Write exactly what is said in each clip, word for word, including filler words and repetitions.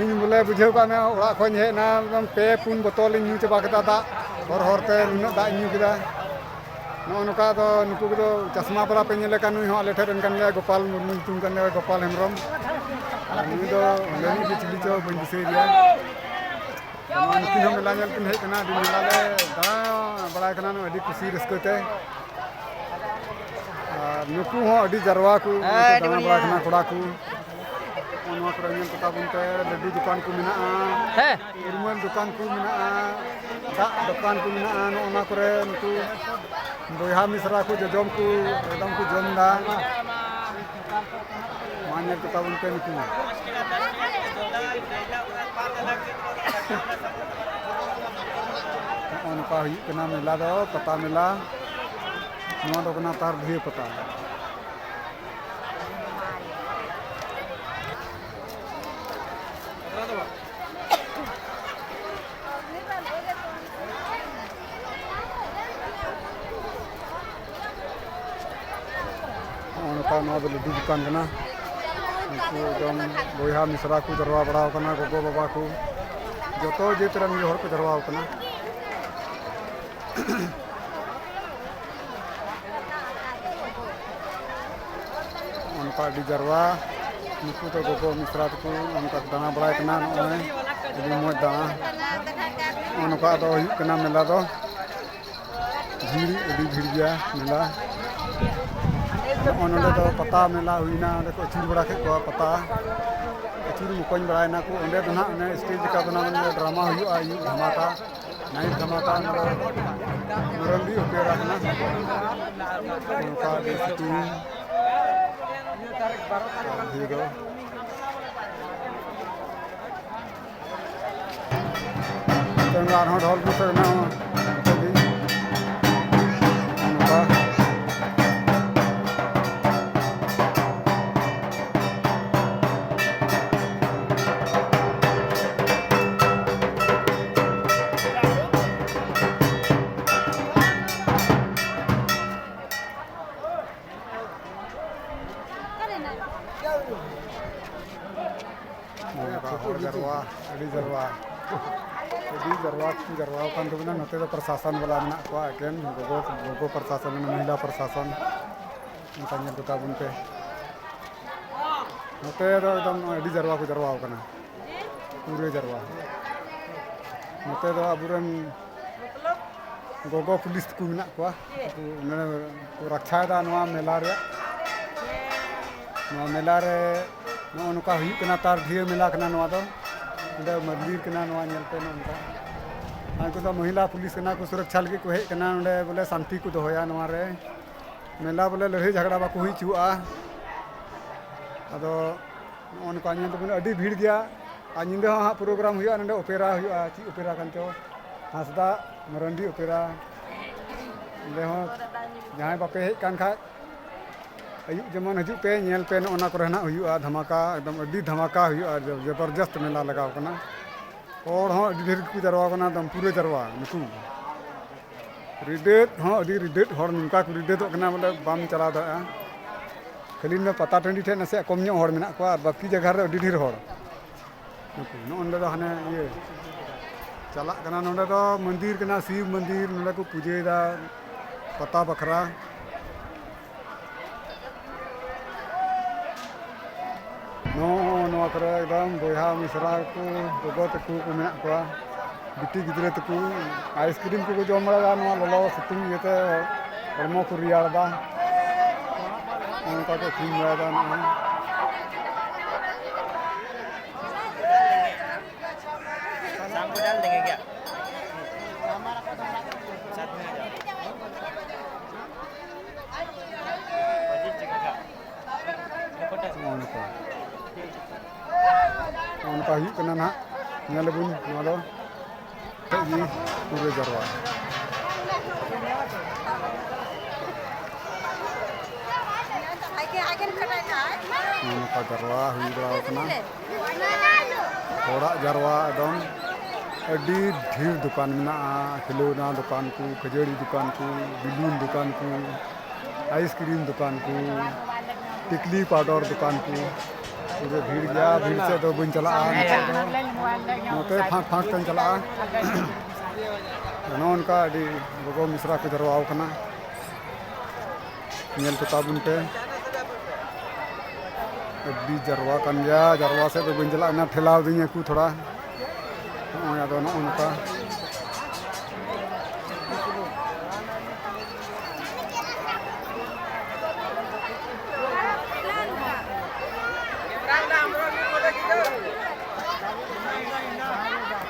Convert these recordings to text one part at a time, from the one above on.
ᱤᱧ ᱵᱚᱞᱮ ᱵᱩᱡᱷᱟᱹᱣ ᱠᱟᱜ ᱢᱮ, ᱚᱲᱟᱜ ᱠᱷᱚᱱ ᱤᱧ ᱦᱮᱡ ᱮᱱᱟ, ᱮᱠᱫᱚᱢ ᱯᱮ ᱯᱩᱱ ᱵᱚᱛᱚᱞ ᱤᱧ ᱧᱩ ᱪᱟᱵᱟ ᱠᱮᱫᱟ ᱫᱟᱜ, ᱦᱚᱨ ᱦᱚᱨ ᱛᱮ ᱱᱩᱱᱟᱹᱜ ᱫᱟᱜ ᱤᱧ ᱧᱩ ᱠᱮᱫᱟ᱾ ᱱᱚᱜᱼᱚ ᱱᱚᱝᱠᱟ ᱫᱚ ᱱᱩᱠᱩ ᱠᱚᱫᱚ ᱪᱟᱥᱢᱟ ᱵᱟᱞᱟ ᱯᱮ ᱧᱮᱞᱮ ᱠᱟᱱ, ᱱᱩᱭ ᱦᱚᱸ ᱟᱞᱮ ᱴᱷᱮᱱ ᱨᱮᱱ ᱠᱟᱱ ᱜᱮᱭᱟ, ᱜᱳᱯᱟᱞ ᱢᱩᱨᱢᱩ ᱧᱩᱛᱩᱢ ᱠᱟᱱ ᱜᱮᱭᱟ, ᱜᱳᱯᱟᱞ ᱦᱮᱢᱵᱨᱚᱢ᱾ ᱟᱨ ᱱᱩᱭ ᱫᱚ ᱞᱟᱹᱱᱤᱡ ᱜᱮ ᱪᱤᱞᱤ ᱪᱚ ᱵᱟᱹᱧ ᱫᱤᱥᱟᱹᱭᱮᱫᱮᱭᱟ᱾ ᱱᱚᱣᱟ ᱱᱩᱠᱤᱱ ᱦᱚᱸ ᱢᱮᱞᱟ ᱧᱮᱞ ᱠᱤᱱ ᱦᱮᱡ ᱠᱟᱱᱟ, ᱟᱹᱰᱤ ᱢᱮᱞᱟ ᱞᱮ ᱫᱟᱬᱟ ᱵᱟᱲᱟᱭ ᱠᱟᱱᱟ, ᱟᱹᱰᱤ ᱠᱩᱥᱤ ᱨᱟᱹᱥᱠᱟᱹ ᱛᱮ᱾ ᱟᱨ ᱱᱩᱠᱩ ᱦᱚᱸ ᱟᱹᱰᱤ ᱡᱟᱨᱣᱟ ᱠᱚ ᱦᱮᱸ, ᱟᱹᱰᱤ ᱫᱟᱬᱟ ᱵᱟᱲᱟᱭ ᱵᱚᱲᱤᱭᱟ᱾ ᱠᱟᱱᱟ ᱠᱚᱲᱟ ᱠᱚ᱾ ᱱᱚᱜᱼᱚ ᱱᱚᱣᱟ ᱠᱚᱨᱮ ᱧᱮᱞ ᱠᱚᱛᱟ ᱵᱚᱱ ᱯᱮ, ᱞᱟᱹᱰᱩ ᱫᱚᱠᱟᱱ ᱠᱚ ᱢᱮᱱᱟᱜᱼᱟ, ᱦᱮᱸ᱾ ᱩᱨᱢᱟᱹᱞ ᱫᱚᱠᱟᱱ ᱠᱚ ᱢᱮᱱᱟᱜᱼᱟ, ᱫᱟᱜ ᱫᱚᱠᱟᱱ ᱠᱚ ᱢᱮᱱᱟᱜᱼᱟ᱾ ᱱᱚᱜᱼᱚ ᱱᱚᱣᱟ ᱠᱚᱨᱮ ᱱᱩᱠᱩ ᱵᱚᱭᱦᱟ ᱢᱤᱥᱨᱟ ᱠᱚ ᱡᱚᱡᱚᱢ ᱠᱚ ᱮᱠᱫᱚᱢ ᱠᱚ ᱡᱚᱢ ᱮᱫᱟ᱾ ᱢᱟ ᱧᱮᱞ ᱠᱚᱛᱟ ᱵᱚᱱ ᱯᱮ ᱱᱩᱠᱩ᱾ ᱱᱚᱜᱼᱚ ᱱᱚᱝᱠᱟ ᱦᱩᱭᱩᱜ ᱠᱟᱱᱟ ᱢᱮᱞᱟ ᱫᱚ, ᱯᱟᱛᱟ ᱢᱮᱞᱟ᱾ ᱱᱚᱣᱟ ᱫᱚ ᱠᱟᱱᱟ ᱛᱟᱨᱰᱤᱦᱟᱹ ᱯᱟᱛᱟ᱾ ᱱᱚᱜᱼᱚ ᱱᱚᱝᱠᱟ ᱱᱚᱣᱟ ᱫᱚ ᱞᱟᱹᱰᱩ ᱫᱚᱠᱟᱱ ᱠᱟᱱᱟ᱾ ᱩᱱᱠᱩ ᱮᱠᱫᱚᱢ ᱵᱚᱭᱦᱟ ᱢᱤᱥᱨᱟ ᱠᱚ ᱡᱟᱨᱣᱟ ᱵᱟᱲᱟᱣ ᱠᱟᱱᱟ, ᱜᱚᱜᱚ ᱵᱟᱵᱟ ᱠᱚ, ᱡᱚᱛᱚ ᱡᱟᱹᱛ ᱨᱮᱱ ᱜᱮ ᱦᱚᱲ ᱠᱚ ᱡᱟᱨᱣᱟ ᱠᱟᱱᱟ᱾ ᱚᱱᱠᱟ ᱟᱹᱰᱤ ᱡᱟᱨᱣᱟ, ᱱᱩᱠᱩ ᱫᱚ ᱜᱚᱜᱚ ᱢᱤᱥᱨᱟ ᱛᱟᱠᱚ ᱚᱱᱠᱟ ᱠᱚ ᱫᱟᱬᱟ ᱵᱟᱲᱟᱭ ᱠᱟᱱᱟ᱾ ᱱᱚᱜᱼᱚᱭ ᱟᱹᱰᱤ ᱢᱚᱡᱽ ᱫᱟᱬᱟ, ᱱᱚᱜᱼᱚ ᱱᱚᱝᱠᱟ ᱟᱫᱚ ᱦᱩᱭᱩᱜ ᱠᱟᱱᱟ ᱢᱮᱞᱟ ᱫᱚ᱾ ᱵᱷᱤᱲ, ᱟᱹᱰᱤ ᱵᱷᱤᱲ ᱜᱮᱭᱟ ᱢᱮᱞᱟ᱾ ᱱᱚᱜᱼᱚ ᱱᱚᱰᱮ ᱫᱚ ᱯᱟᱛᱟ ᱢᱮᱞᱟ ᱦᱩᱭᱱᱟ, ᱚᱸᱰᱮ ᱠᱚ ᱟᱹᱪᱩᱨ ᱵᱟᱲᱟ ᱠᱮᱫ ᱠᱚᱣᱟ ᱯᱟᱛᱟ, ᱟᱹᱪᱩᱨ ᱢᱚᱠᱚᱧ ᱵᱟᱲᱟᱭᱮᱱᱟ ᱠᱚ᱾ ᱚᱸᱰᱮ ᱫᱚ ᱱᱟᱦᱟᱜ ᱚᱱᱮ ᱥᱴᱮᱡᱽ ᱞᱮᱠᱟ ᱵᱮᱱᱟᱣ ᱢᱮᱱᱟᱜᱼᱟ, ᱰᱨᱟᱢᱟ ᱦᱩᱭᱩᱜᱼᱟ ᱟᱹᱭᱩᱵ ᱫᱷᱟᱢᱟᱠᱟ, ᱱᱟᱭᱤᱴ ᱫᱷᱟᱢᱟᱠᱟ᱾ ᱚᱸᱰᱮ ᱫᱚ ᱢᱟᱨᱟᱱᱰᱤ ᱚᱯᱮᱨᱟ ᱠᱟᱱᱟ᱾ ᱱᱚᱝᱠᱟ ᱟᱹᱰᱤ ᱥᱤᱛᱩᱝ ᱟᱨ ᱵᱷᱤᱲ ᱫᱚ᱾ ᱛᱮᱦᱮᱧ ᱫᱚ ᱟᱨᱦᱚᱸ ᱰᱷᱚᱞ ᱠᱚ ᱥᱮᱨᱮᱧᱟ, ᱚᱱᱠᱟ ᱜᱮ᱾ ᱱᱚᱝᱠᱟ᱾ ᱱᱚᱝᱠᱟ ᱦᱚᱲ ᱡᱟᱨᱣᱟ, ᱟᱹᱰᱤ ᱡᱟᱨᱣᱟ, ᱟᱹᱰᱤ ᱡᱟᱨᱣᱟ ᱠᱚ ᱡᱟᱨᱣᱟ ᱟᱠᱟᱱ ᱛᱟᱵᱚᱱᱟ᱾ ᱱᱚᱛᱮ ᱫᱚ ᱯᱨᱚᱥᱟᱥᱚᱱ ᱵᱟᱞᱟ ᱢᱮᱱᱟᱜ ᱠᱚᱣᱟ, ᱮᱠᱮᱱ ᱜᱚᱜᱚ, ᱜᱚᱜᱚ ᱯᱨᱚᱥᱟᱥᱚᱱ, ᱢᱚᱦᱤᱞᱟ ᱯᱨᱚᱥᱟᱥᱚᱱ, ᱚᱱᱠᱟ ᱧᱮᱞ ᱠᱚᱛᱟ ᱵᱚᱱ ᱯᱮ᱾ ᱱᱚᱛᱮ ᱫᱚ ᱮᱠᱫᱚᱢ ᱟᱹᱰᱤ ᱡᱟᱨᱣᱟ ᱠᱚ ᱡᱟᱨᱣᱟ ᱟᱠᱟᱱᱟ, ᱯᱩᱨᱟᱹ ᱡᱟᱨᱣᱟ᱾ ᱱᱚᱛᱮ ᱫᱚ ᱟᱵᱚᱨᱮᱱ ᱜᱚᱜᱚ ᱯᱩᱞᱤᱥ ᱠᱚ ᱢᱮᱱᱟᱜ ᱠᱚᱣᱟ, ᱩᱱᱠᱩ ᱱᱚᱰᱮ ᱠᱚ ᱨᱟᱠᱪᱷᱟᱭᱮᱫᱟ ᱱᱚᱣᱟ ᱢᱮᱞᱟ ᱨᱮᱭᱟᱜ᱾ ᱱᱚᱣᱟ ᱢᱮᱞᱟ ᱨᱮ ᱱᱚᱜᱼᱚ ᱱᱚᱝᱠᱟ ᱦᱩᱭᱩᱜ ᱠᱟᱱᱟ, ᱛᱟᱨ ᱰᱷᱤᱭᱟᱹ ᱢᱮᱞᱟ ᱠᱟᱱᱟ ᱱᱚᱣᱟ ᱫᱚ᱾ ᱱᱚᱰᱮ ᱢᱚᱱᱫᱤᱨ ᱠᱟᱱᱟ, ᱱᱚᱣᱟ ᱧᱮᱞ ᱯᱮ ᱱᱚᱜᱼᱚ ᱱᱚᱝᱠᱟ᱾ ᱟᱨ ᱩᱱᱠᱩ ᱫᱚ ᱢᱚᱦᱤᱞᱟ ᱯᱩᱞᱤᱥ ᱠᱟᱱᱟ ᱠᱚ, ᱥᱩᱨᱚᱠᱪᱷᱟ ᱞᱟᱹᱜᱤᱫ ᱠᱚ ᱦᱮᱡ ᱠᱟᱱᱟ ᱱᱚᱰᱮ, ᱵᱚᱞᱮ ᱥᱟᱱᱛᱤ ᱠᱚ ᱫᱚᱦᱚᱭᱟ ᱱᱚᱣᱟ ᱨᱮ᱾ ᱢᱮᱞᱟ ᱵᱚᱞᱮ ᱞᱟᱹᱲᱦᱟᱹᱭ ᱡᱷᱟᱜᱽᱲᱟ ᱵᱟᱠᱚ ᱦᱩᱭ ᱦᱚᱪᱚᱣᱟᱜᱼᱟ᱾ ᱟᱫᱚ ᱱᱚᱜᱼᱚ ᱱᱚᱝᱠᱟ ᱧᱮᱞ ᱛᱟᱵᱚᱱ ᱟᱹᱰᱤ ᱵᱷᱤᱲ ᱜᱮᱭᱟ᱾ ᱟᱨ ᱧᱤᱫᱟᱹ ᱦᱚᱸ ᱦᱟᱸᱜ ᱯᱨᱳᱜᱨᱟᱢ ᱦᱩᱭᱩᱜᱼᱟ, ᱱᱚᱰᱮ ᱚᱯᱮᱨᱟ ᱦᱩᱭᱩᱜᱼᱟ, ᱪᱮᱫ ᱚᱯᱮᱨᱟ ᱠᱟᱱ ᱪᱚ, ᱦᱟᱸᱥᱫᱟ ᱢᱟᱨᱟᱱᱰᱤ ᱚᱯᱮᱨᱟ᱾ ᱚᱸᱰᱮ ᱦᱚᱸ ᱡᱟᱦᱟᱸᱭ ᱵᱟᱯᱮ ᱦᱮᱡ ᱠᱟᱱ ᱠᱷᱟᱡ, ᱟᱹᱭᱩᱵ ᱡᱮᱢᱚᱱ ᱦᱤᱡᱩᱜ ᱯᱮ, ᱧᱮᱞ ᱯᱮ, ᱱᱚᱜᱼᱚ ᱱᱚᱣᱟ ᱠᱚᱨᱮ ᱱᱟᱜ ᱦᱩᱭᱩᱜᱼᱟ ᱫᱷᱟᱢᱟᱠᱟ, ᱮᱠᱫᱚᱢ ᱟᱹᱰᱤ ᱫᱷᱟᱢᱟᱠᱟ ᱦᱩᱭᱩᱜᱼᱟ, ᱡᱚ-, ᱡᱚᱵᱚᱨᱡᱚᱥᱛ ᱢᱮᱞᱟ ᱞᱟᱜᱟᱣ ᱠᱟᱱᱟ᱾ ᱦᱚᱲ ᱦᱚᱸ ᱟᱹᱰᱤ ᱰᱷᱮᱨ ᱜᱮᱠᱚ ᱡᱟᱨᱣᱟ ᱠᱟᱱᱟ, ᱮᱠᱫᱚᱢ ᱯᱩᱨᱟᱹ ᱡᱟᱨᱣᱟ ᱱᱩᱠᱩ᱾ ᱨᱤᱰᱟᱹᱫ ᱦᱚᱸ ᱟᱹᱰᱤ ᱨᱤᱰᱟᱹᱫ ᱦᱚᱲ, ᱱᱚᱝᱠᱟ ᱠᱚ ᱨᱤᱰᱟᱹᱫᱚᱜ ᱠᱟᱱᱟ, ᱵᱚᱞᱮ ᱵᱟᱢ ᱪᱟᱞᱟᱣ ᱫᱟᱲᱮᱭᱟᱜᱼᱟ᱾ ᱠᱷᱟᱹᱞᱤ ᱱᱚᱰᱮ ᱯᱟᱛᱟ ᱴᱟᱺᱰᱤ ᱴᱷᱮᱱ ᱱᱟᱥᱮᱭᱟᱜ ᱠᱚᱢ ᱧᱚᱜ ᱦᱚᱲ ᱢᱮᱱᱟᱜ ᱠᱚᱣᱟ, ᱟᱨ ᱵᱟᱹᱠᱤ ᱡᱟᱭᱜᱟ ᱨᱮ ᱟᱹᱰᱤ ᱰᱷᱮᱨ ᱦᱚᱲ᱾ ᱱᱩᱠᱩ ᱱᱚᱜᱼᱚ ᱱᱚᱰᱮ ᱫᱚ ᱦᱟᱱᱮ ᱤᱭᱟᱹ ᱪᱟᱞᱟᱜ ᱠᱟᱱᱟ, ᱱᱚᱰᱮ ᱫᱚ ᱢᱚᱱᱫᱤᱨ ᱠᱟᱱᱟ, ᱥᱤᱵ ᱢᱚᱱᱫᱤᱨ, ᱱᱚᱰᱮ ᱠᱚ ᱯᱩᱡᱟᱹᱭᱮᱫᱟ ᱯᱟᱛᱟ ᱵᱟᱠᱷᱨᱟ᱾ ᱱᱚᱜᱼᱚ ᱱᱚᱣᱟ ᱠᱚᱨᱮ ᱮᱠᱫᱚᱢ ᱵᱚᱭᱦᱟ ᱢᱤᱥᱨᱟ ᱠᱚ, ᱜᱚᱜᱚ ᱛᱟᱠᱚ ᱠᱚ ᱢᱮᱱᱟᱜ ᱠᱚᱣᱟ, ᱵᱤᱴᱤ ᱜᱤᱫᱽᱨᱟᱹ ᱛᱟᱠᱚ ᱟᱭᱤᱥᱠᱨᱤᱢ ᱠᱚᱠᱚ ᱡᱚᱢ ᱵᱟᱲᱟᱭᱮᱫᱟ᱾ ᱱᱚᱣᱟ ᱞᱚᱞᱚ ᱥᱤᱛᱩᱝ ᱤᱭᱟᱹᱛᱮ ᱦᱚᱲᱢᱚ ᱠᱚ ᱨᱮᱭᱟᱲ ᱮᱫᱟ᱾ ᱚᱱᱠᱟ ᱠᱚ ᱟᱹᱠᱷᱨᱤᱧ ᱵᱟᱲᱟᱭᱮᱫᱟ ᱱᱚᱜᱼᱚᱭ᱾ शाम को डाल देंगे क्या? साथ में आ जाओ। पच्चीस जगह का। दुपट्टा। ᱱᱚᱜᱼᱚ ᱱᱚᱝᱠᱟ, ᱱᱚᱜᱼᱚ ᱱᱚᱝᱠᱟ ᱦᱩᱭᱩᱜ ᱠᱟᱱᱟ ᱱᱟᱦᱟᱜ, ᱧᱮᱞ ᱟᱵᱚᱱ ᱱᱚᱣᱟ ᱫᱚ᱾ ᱴᱷᱮᱡ ᱜᱮ ᱯᱩᱨᱟᱹ ᱡᱟᱨᱣᱟ᱾ ᱱᱚᱜᱼᱚ ᱱᱚᱝᱠᱟ ᱡᱟᱨᱣᱟ ᱦᱩᱭ ᱵᱟᱲᱟᱣ ᱠᱟᱱᱟ᱾ ᱦᱚᱲᱟᱜ ᱡᱟᱨᱣᱟ ᱮᱠᱫᱚᱢ ᱟᱹᱰᱤ ᱰᱷᱮᱨ ᱫᱚᱠᱟᱱ ᱢᱮᱱᱟᱜᱼᱟ᱾ ᱠᱷᱮᱞᱳᱱᱟ ᱫᱚᱠᱟᱱ ᱠᱚ, ᱠᱷᱟᱹᱡᱟᱹᱲᱤ ᱫᱚᱠᱟᱱ ᱠᱚ, ᱵᱮᱞᱩᱱ ᱫᱚᱠᱟᱱ ᱠᱚ, ᱟᱭᱤᱥᱠᱨᱤᱢ ᱫᱚᱠᱟᱱ ᱠᱚ, ᱴᱤᱠᱞᱤ ᱯᱟᱣᱰᱟᱨ ᱫᱚᱠᱟᱱ ᱠᱚ᱾ ᱯᱩᱨᱟᱹ ᱵᱷᱤᱲ ᱜᱮᱭᱟ, ᱵᱷᱤᱲ ᱥᱮᱫ ᱫᱚ ᱵᱟᱹᱧ ᱪᱟᱞᱟᱜᱼᱟ ᱱᱤᱛᱚᱜ ᱫᱚ᱾ ᱱᱚᱛᱮ ᱯᱷᱟᱸᱠ ᱯᱷᱟᱸᱠ ᱛᱮᱧ ᱪᱟᱞᱟᱜᱼᱟ᱾ ᱱᱚᱜᱼᱚ ᱱᱚᱝᱠᱟ ᱟᱹᱰᱤ ᱜᱚᱜᱚ ᱢᱤᱥᱨᱟ ᱠᱚ ᱡᱟᱨᱣᱟ ᱟᱠᱟᱱᱟ᱾ ᱧᱮᱞ ᱠᱚ ᱛᱟᱵᱚᱱ ᱯᱮ᱾ ᱟᱹᱰᱤ ᱡᱟᱨᱣᱟ ᱠᱟᱱ ᱜᱮᱭᱟ, ᱡᱟᱨᱣᱟ ᱥᱮᱫ ᱫᱚ ᱵᱟᱹᱧ ᱪᱟᱞᱟᱜ ᱠᱟᱱᱟ, ᱴᱷᱮᱞᱟᱣ ᱫᱤᱧᱟ ᱠᱚ ᱛᱷᱚᱲᱟ᱾ ᱱᱚᱜᱼᱚᱭ ᱟᱫᱚ ᱱᱚᱜᱼᱚ ᱱᱚᱝᱠᱟ᱾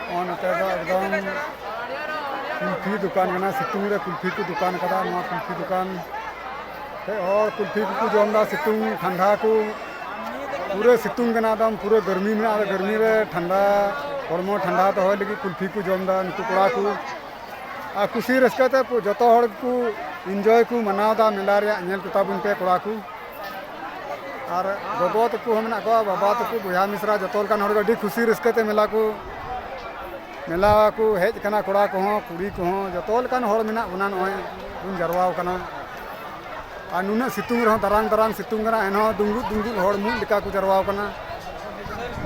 ᱱᱚᱜᱼᱚ ᱱᱚᱛᱮ ᱫᱚ ᱮᱠᱫᱚᱢ ᱠᱩᱞᱯᱷᱤ ᱫᱚᱠᱟᱱ ᱠᱟᱱᱟ, ᱥᱤᱛᱩᱝ ᱨᱮ ᱠᱩᱞᱯᱷᱤ ᱠᱚ ᱫᱚᱠᱟᱱ ᱠᱟᱫᱟ᱾ ᱱᱚᱣᱟ ᱠᱩᱞᱯᱷᱤ ᱫᱚᱠᱟᱱ ᱛᱮ ᱦᱚᱲ ᱠᱩᱞᱯᱷᱤ ᱠᱚᱠᱚ ᱡᱚᱢ ᱮᱫᱟ, ᱥᱤᱛᱩᱝ ᱴᱷᱟᱱᱰᱟ ᱠᱚ, ᱯᱩᱨᱟᱹ ᱥᱤᱛᱩᱝ ᱠᱟᱱᱟ ᱮᱠᱫᱚᱢ, ᱯᱩᱨᱟᱹ ᱜᱟᱨᱢᱤ ᱢᱮᱱᱟᱜᱼᱟ᱾ ᱜᱟᱨᱢᱤ ᱨᱮ ᱴᱷᱟᱱᱰᱟ, ᱦᱚᱲᱢᱚ ᱴᱷᱟᱱᱰᱟ ᱫᱚᱦᱚᱭ ᱞᱟᱹᱜᱤᱫ ᱠᱩᱞᱯᱷᱤ ᱠᱚ ᱡᱚᱢ ᱮᱫᱟ ᱱᱩᱠᱩ ᱠᱚᱲᱟ ᱠᱚ᱾ ᱟᱨ ᱠᱩᱥᱤ ᱨᱟᱹᱥᱠᱟᱹ ᱛᱮ ᱡᱚᱛᱚ ᱦᱚᱲ ᱜᱮᱠᱚ enjoy ᱠᱚ ᱢᱟᱱᱟᱣ ᱮᱫᱟ ᱢᱮᱞᱟ ᱨᱮᱭᱟᱜ᱾ ᱧᱮᱞ ᱠᱚ ᱛᱟᱵᱚᱱ ᱯᱮ ᱠᱚᱲᱟ ᱠᱚ᱾ ᱟᱨ ᱜᱚᱜᱚ ᱛᱟᱠᱚ ᱦᱚᱸ ᱢᱮᱱᱟᱜ ᱠᱚᱣᱟ, ᱵᱟᱵᱟ ᱛᱟᱠᱚ, ᱵᱚᱭᱦᱟ ᱢᱤᱥᱨᱟ, ᱡᱚᱛᱚ ᱞᱮᱠᱟᱱ ᱦᱚᱲ ᱜᱮ ᱟᱹᱰᱤ ᱠᱩᱥᱤ ᱨᱟᱹᱥᱠᱟᱹ ᱛᱮ ᱢᱮᱞᱟ ᱠᱚ, ᱢᱮᱞᱟ ᱠᱚ ᱦᱮᱡ ᱟᱠᱟᱱᱟ᱾ ᱠᱚᱲᱟ ᱠᱚᱦᱚᱸ, ᱠᱩᱲᱤ ᱠᱚᱦᱚᱸ, ᱡᱚᱛᱚ ᱞᱮᱠᱟᱱ ᱦᱚᱲ ᱢᱮᱱᱟᱜ ᱵᱚᱱᱟ, ᱱᱚᱜᱼᱚᱭ ᱵᱚᱱ ᱡᱟᱨᱣᱟ ᱟᱠᱟᱱᱟ᱾ ᱟᱨ ᱱᱩᱱᱟᱹᱜ ᱥᱤᱛᱩᱝ ᱨᱮᱦᱚᱸ, ᱫᱟᱨᱟᱝ ᱫᱟᱨᱟᱝ ᱥᱤᱛᱩᱝ ᱠᱟᱱᱟ, ᱮᱱᱦᱚᱸ ᱫᱩᱸᱜᱩᱫ ᱫᱩᱸᱜᱩᱫ ᱦᱚᱲ ᱢᱤᱫ ᱞᱮᱠᱟ ᱠᱚ ᱡᱟᱨᱣᱟ ᱟᱠᱟᱱᱟ᱾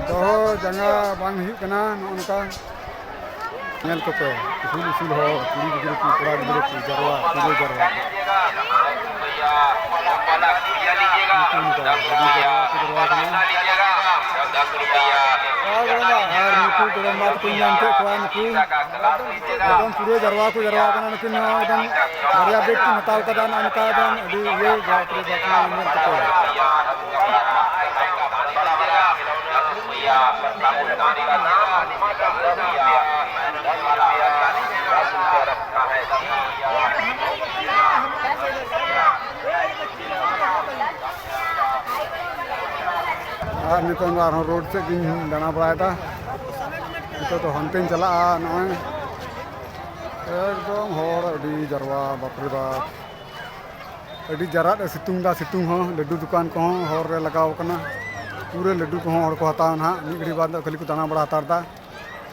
ᱫᱚᱦᱚ ᱡᱟᱸᱜᱟ ᱵᱟᱝ ᱦᱩᱭᱩᱜ ᱠᱟᱱᱟ, ᱱᱚᱜᱼᱚ ᱱᱚᱝᱠᱟ᱾ ᱧᱮᱞ ᱠᱚᱯᱮ, ᱩᱥᱩᱞ ᱩᱥᱩᱞ ᱦᱚᱲ, ᱠᱩᱲᱤ ᱜᱤᱫᱽᱨᱟᱹ ᱠᱚ, ᱠᱚᱲᱟ ᱜᱤᱫᱽᱨᱟᱹ ᱠᱚ ᱡᱟᱨᱣᱟ, ᱯᱩᱨᱟᱹ ᱡᱟᱨᱣᱟ᱾ ᱱᱩᱠᱩ ᱱᱚᱝᱠᱟ ᱟᱹᱰᱤ ᱡᱟᱨᱣᱟ ᱠᱚ ᱡᱟᱨᱣᱟ ᱠᱟᱱᱟ᱾ ᱟᱨ ᱱᱩᱠᱩ ᱜᱚᱲᱚᱢ ᱵᱟ ᱛᱟᱠᱚᱧ ᱧᱟᱢ ᱠᱮᱫ ᱠᱚᱣᱟ, ᱱᱩᱠᱩ ᱮᱠᱫᱚᱢ ᱯᱩᱨᱟᱹ ᱡᱟᱨᱣᱟ ᱠᱚ ᱡᱟᱨᱣᱟ ᱠᱟᱱᱟ᱾ ᱱᱩᱠᱤᱱ ᱦᱚᱸ ᱮᱠᱫᱚᱢ ᱵᱟᱨᱭᱟ bag ᱠᱤᱱ ᱦᱟᱛᱟᱣ ᱠᱟᱫᱟ, ᱱᱚᱜᱼᱚ ᱱᱚᱝᱠᱟ ᱮᱠᱫᱚᱢ ᱟᱹᱰᱤ ᱤᱭᱟᱹ ᱡᱟᱨᱣᱟ ᱠᱚ ᱡᱟᱨᱣᱟ ᱠᱟᱱᱟ, ᱧᱮᱞ ᱛᱟᱠᱚ᱾ ᱟᱨ ᱱᱤᱛᱚᱝ ᱫᱚ ᱟᱨᱦᱚᱸ road ᱥᱮᱫ ᱜᱤᱧ ᱫᱟᱬᱟ ᱵᱟᱲᱟᱭᱮᱫᱟ᱾ ᱱᱤᱛᱚᱜ ᱫᱚ ᱦᱟᱱᱛᱮᱧ ᱪᱟᱞᱟᱜᱼᱟ᱾ ᱱᱚᱜᱼᱚᱭ ᱮᱠᱫᱚᱢ ᱦᱚᱲ ᱟᱹᱰᱤ ᱡᱟᱨᱣᱟ, ᱵᱟᱯᱨᱮ ᱵᱟᱯ᱾ ᱟᱹᱰᱤ ᱡᱟᱨᱟᱫ ᱮ ᱥᱤᱛᱩᱝ ᱫᱟ, ᱥᱤᱛᱩᱝ ᱦᱚᱸ᱾ ᱞᱟᱹᱰᱩ ᱫᱚᱠᱟᱱ ᱠᱚᱦᱚᱸ ᱦᱚᱨ ᱨᱮ ᱞᱟᱜᱟᱣ ᱠᱟᱱᱟ, ᱯᱩᱨᱟᱹ ᱞᱟᱹᱰᱩ ᱠᱚᱦᱚᱸ ᱦᱚᱲ ᱠᱚ ᱦᱟᱛᱟᱣᱟ ᱱᱟᱦᱟᱜ᱾ ᱢᱤᱫ ᱜᱷᱟᱹᱲᱤ ᱵᱟᱫᱽ ᱫᱚ ᱠᱷᱟᱹᱞᱤ ᱠᱚ ᱫᱟᱬᱟ ᱵᱟᱲᱟ ᱦᱟᱛᱟᱲ ᱫᱟ᱾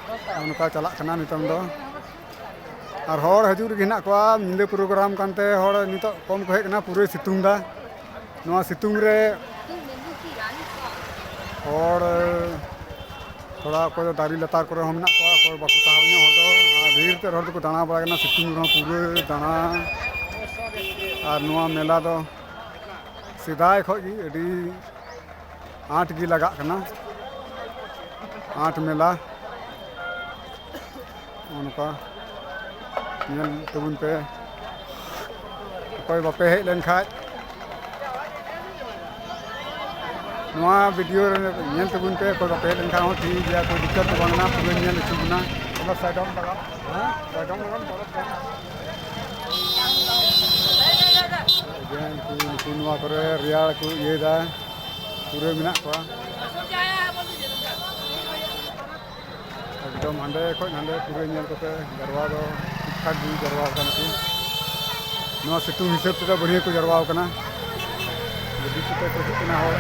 ᱱᱚᱜᱼᱚ ᱱᱚᱝᱠᱟ ᱪᱟᱞᱟᱜ ᱠᱟᱱᱟ ᱱᱤᱛᱚᱝ ᱫᱚ᱾ ᱟᱨ ᱦᱚᱲ ᱦᱤᱡᱩᱜ ᱨᱮᱜᱮ ᱦᱮᱱᱟᱜ ᱠᱚᱣᱟ, ᱧᱤᱫᱟᱹ program ᱠᱟᱱᱛᱮ ᱦᱚᱲ ᱱᱤᱛᱚᱜ ᱠᱚᱢ ᱠᱚ ᱦᱮᱡ ᱠᱟᱱᱟ, ᱯᱩᱨᱟᱹᱭ ᱥᱤᱛᱩᱝ ᱫᱟ᱾ ᱱᱚᱣᱟ ᱥᱤᱛᱩᱝ ᱨᱮ ᱦᱚᱲ ᱛᱷᱚᱲᱟ ᱚᱠᱚᱭ ᱫᱚ ᱫᱟᱨᱮ ᱞᱟᱛᱟᱨ ᱠᱚᱨᱮ ᱦᱚᱸ ᱢᱮᱱᱟᱜ ᱠᱚᱣᱟ, ᱚᱠᱚᱭ ᱵᱟᱠᱚ ᱛᱟᱦᱮᱸ ᱧᱚᱜ ᱦᱚᱲ ᱫᱚ, ᱟᱨ ᱰᱷᱮᱨ ᱛᱮ ᱦᱚᱲ ᱫᱚᱠᱚ ᱫᱟᱬᱟ ᱵᱟᱲᱟᱭ ᱠᱟᱱᱟ ᱥᱤᱛᱩᱝ ᱨᱮᱦᱚᱸ ᱯᱩᱨᱟᱹ ᱫᱟᱬᱟ᱾ ᱟᱨ ᱱᱚᱣᱟ ᱢᱮᱞᱟ ᱫᱚ ᱥᱮᱫᱟᱭ ᱠᱷᱚᱱ ᱜᱮ ᱟᱹᱰᱤ ᱟᱸᱴ ᱜᱮ ᱞᱟᱜᱟᱜ ᱠᱟᱱᱟ, ᱟᱸᱴ ᱢᱮᱞᱟ᱾ ᱱᱚᱜᱼᱚ ᱱᱚᱝᱠᱟ ᱧᱮᱞ ᱛᱟᱵᱚᱱ ᱯᱮ᱾ ᱚᱠᱚᱭ ᱵᱟᱯᱮ ᱦᱮᱡ ᱞᱮᱱ ᱠᱷᱟᱡ, ᱱᱚᱣᱟ ᱵᱷᱤᱰᱤᱭᱳ ᱨᱮ ᱧᱮᱞ ᱛᱟᱵᱚᱱ ᱯᱮ᱾ ᱚᱠᱚᱭ ᱵᱟᱯᱮ ᱦᱮᱡ ᱞᱮᱱ ᱠᱷᱟᱡ ᱦᱚᱸ ᱴᱷᱤᱠ ᱜᱮᱭᱟ, ᱠᱳᱱᱳ ᱫᱤᱠᱠᱟᱛ ᱫᱚ ᱵᱟᱝ ᱠᱟᱱᱟ, ᱯᱩᱨᱟᱹ ᱧᱮᱞ ᱦᱚᱪᱚ ᱵᱚᱱᱟ᱾ ᱚᱱᱟ ᱥᱟᱭᱰᱚᱢ ᱞᱟᱜᱟᱣ, ᱦᱮᱸ? ᱥᱟᱭᱰᱚᱢ ᱞᱟᱜᱟᱣ ᱯᱚᱨᱚᱵᱽ ᱠᱟᱱᱟ᱾ ᱡᱮ ᱩᱱᱠᱩ, ᱩᱱᱠᱩ ᱱᱚᱣᱟ ᱠᱚᱨᱮ ᱨᱮᱭᱟᱲ ᱠᱚ ᱤᱭᱟᱹᱭᱮᱫᱟ, ᱯᱩᱨᱟᱹ ᱢᱮᱱᱟᱜ ᱠᱚᱣᱟ᱾ ᱮᱠᱫᱚᱢ ᱦᱟᱸᱰᱮ ᱠᱷᱚᱡ ᱱᱟᱸᱰᱮ ᱯᱩᱨᱟᱹ ᱧᱮᱞ ᱠᱟᱛᱮ ᱡᱟᱨᱣᱟ ᱫᱚ ᱴᱷᱤᱠ ᱴᱷᱟᱠ ᱜᱮ ᱡᱟᱨᱣᱟ ᱟᱠᱟᱱᱟ ᱠᱚ᱾ ᱱᱚᱣᱟ ᱥᱤᱛᱩᱝ ᱦᱤᱥᱟᱹᱵ ᱛᱮᱫᱚ ᱵᱟᱹᱲᱦᱤᱭᱟᱹ ᱠᱚ ᱡᱟᱨᱣᱟ ᱟᱠᱟᱱᱟ᱾ ᱜᱟᱹᱰᱤ ᱠᱚᱛᱮ ᱠᱚ ᱦᱤᱡᱩᱜ ᱠᱟᱱᱟ ᱦᱚᱲ᱾